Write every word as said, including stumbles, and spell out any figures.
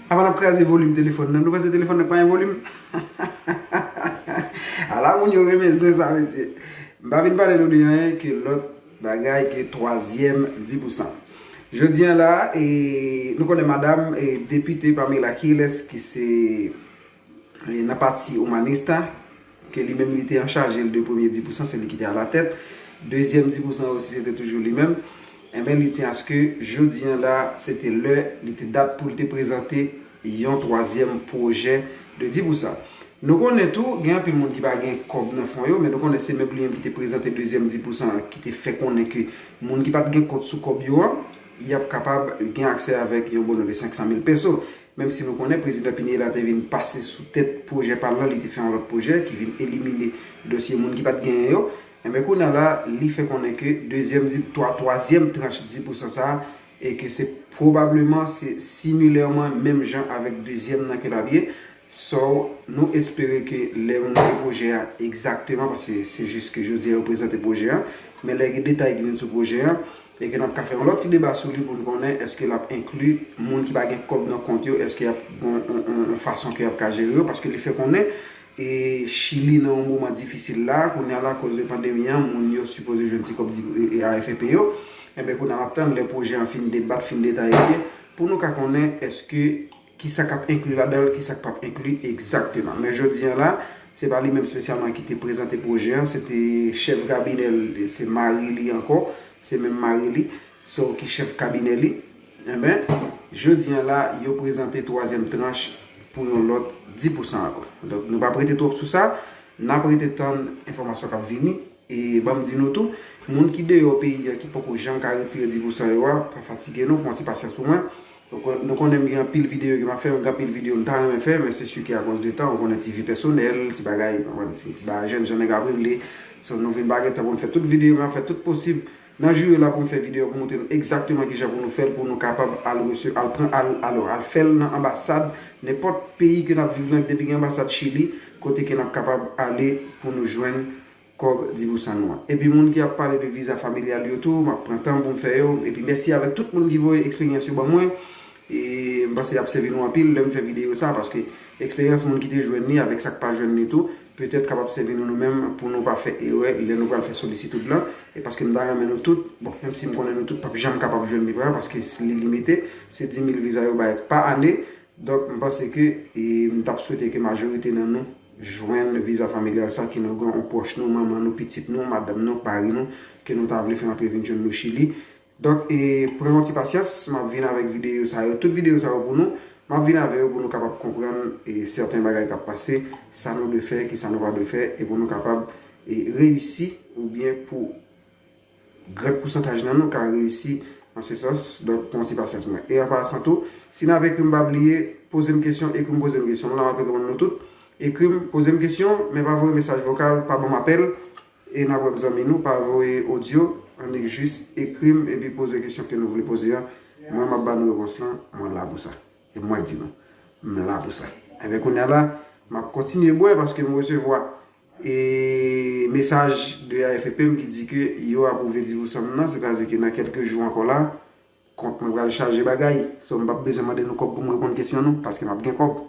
Avan n ap kraze volim telefòn nan, nou panse telefòn nan pa gen volim? Ala moun yo renmen zen sa, mesye. M pa vin pale nou de anyen ke lòt bagay ke twazyèm dis pousan. Jodi a la, e, nou konnen madanm, e, depite Pamela Kiles, ki se, e, nan pati Humanista, ke li menm li te an chaje de premye dis pousan, se li ki te alatèt. Dezyèm dis pousan osi, se te toujou li menm. Enben, li tyen aske jodi a la, se te lè, li te dat pou li te prezante yon twazyèm pwojè de dis pousan. Nou konnen tou, gen anpil moun ki pa gen kòb nan fon yo, men nou konnen se menm li menm ki te prezante dezyèm dis pousan an, ki te fè konnen ke moun ki pa t gen kont sou kòb yo an, y ap kapab gen aksè avèk yon bono de senk san mil peso. Menm si nou konnen prezidan Pineda te vin pase sou tèt pwojè pa l lan, li te fè yon lòt pwojè ki vin elimine dosye moun ki pa t genyen yo. Enben, kounye a la, li fè konnen ke dezyèm di, twa, twazyèm tranch dis pousan sa a, e ke se pwobableman, se similèman menm jan avèk dezyèm nan ke l ap ye. So, nou espere ke lè nou gen pwojè a egzakteman, paske se jis ke jodi a yo prezante pwojè a, men lè gen detay ki vin sou pwojè a, e ke n ap ka fè yon lòt ti deba sou li pou n konnen èske l ap enkli moun ki pa gen kòb nan kont yo, èske y ap gon yon, yon, yon fason ke y ap ka jere yo, paske li fè konnen e Chili nan yon moman difisil la, kounye a la, akoz de pandemi an, moun yo sipoze jwenn ti kòb di, e, e, A F P yo. Enben, kounye a, n ap tann lè pwojè an fin debat, fin detaye, pou nou ka konnen èske kisa k ap enkli ladan l, kisa k p ap enkli egzakteman. Men jodi a la, se pa li menm espesyalman ki te prezante pwojè an, se te chèf kabinè l, se mari li ankò, se menm mari li, so ki chèf kabinè li. Enben, jodi a la, yo prezante twazyèm tranch pou yon lòt dis pousan ankò. Donk, nou p ap rete twòp sou sa, n ap rete tann enfòmasyon k ap vini. E ban m di nou tou, moun ki deyò peyi a ki poko janm ka retire dis pousan yo a, pa fatige nou, pran ti pasyans pou mwen. Donk, nou konnen m gen anpil videyo ke m ap fè, m gen anpil videyo m ta renmen fè, men se si ke akoz de tan, ou konnen ti vi pèsonèl, ti bagay, ou konnen ti, ti bagay jèn jan nèg ap regle. So, nou vin pa gen tan pou n fè tout videyo, men n ap fè tout posib nan jou yo la pou m fè videyo pou montre nou egzakteman kijan pou nou fè l, pou nou kapab al rese-, al pran, al, al, al fè l nan anbasad, nenpòt peyi ke n ap viv lan, depi gen anbasad Chili, kote ke n ap kapab ale pou nou jwenn kòb dis pousan nou an. Epi moun ki ap pale de viza familyal yo tou, m ap pran tan pou m fè yo. Epi mèsi avèk tout moun ki voye eksperyans yo ban mwen. E m panse y ap sèvi nou anpil lè m fè videyo sa, paske eksperyans moun ki te jwenn li avèk sa k pa jwenn li tou, petèt kapab sèvi nou nou menm pou nou pa fè erè lè nou pral fè solisitid lan. E paske m ta renmen nou tout, bon, menm si m konnen nou tout p ap janm kapab jwenn li vre, paske li limite, se dis mil viza yo bay pa ane. Donk, m panse ke, e, m t ap swete ke majorite nan nou jwenn viza familyal sa, ke nou gen yon pwòch nou, manman nou, pitit nou, madanm nou, mari nou, ke nou ta vle fè antre vin jwenn nou Chili. Donk, e, pran yon ti pasyans, m ap vin avèk videyo sa yo, tout videyo sa yo pou nou. M ap vin avè yo pou nou kapab konprann, e, sèten bagay k ap pase, sa nou dwe fè, ki sa nou pa dwe fè, e pou nou kapab, e, reyisi, oubyen pou gran pousantaj nan nou ka reyisi an se sans. Donk, pran yon ti pasyans mwen. E an pasan tou, si n ap ekri m, pa bliye, poze m kesyon, ekri m, poze m kesyon. M la, m ap reponn nou tout. Ekri m, poze m kesyon, men pa voye mesaj vokal, pa ban m apèl. E n ap wè m zanmi nou, pa voye odyo, annik jis ekri m epi poze kesyon ke nou vle poze a. Mwen, m ap ba nou repons lan, mwen la pou sa. E mwen k di nou, m la pou sa. Enben, kounye a la, m ap kontinye bwè paske m resevwa e mesaj de A F P m ki di ke yo apwouve dis pousan m nan, sètadi ke nan kèlke jou ankò la, kont mwen pral chaje bagay. So, m p ap bezwen mande nou kòb pou m reponn kesyon nou, paske m ap gen kòb.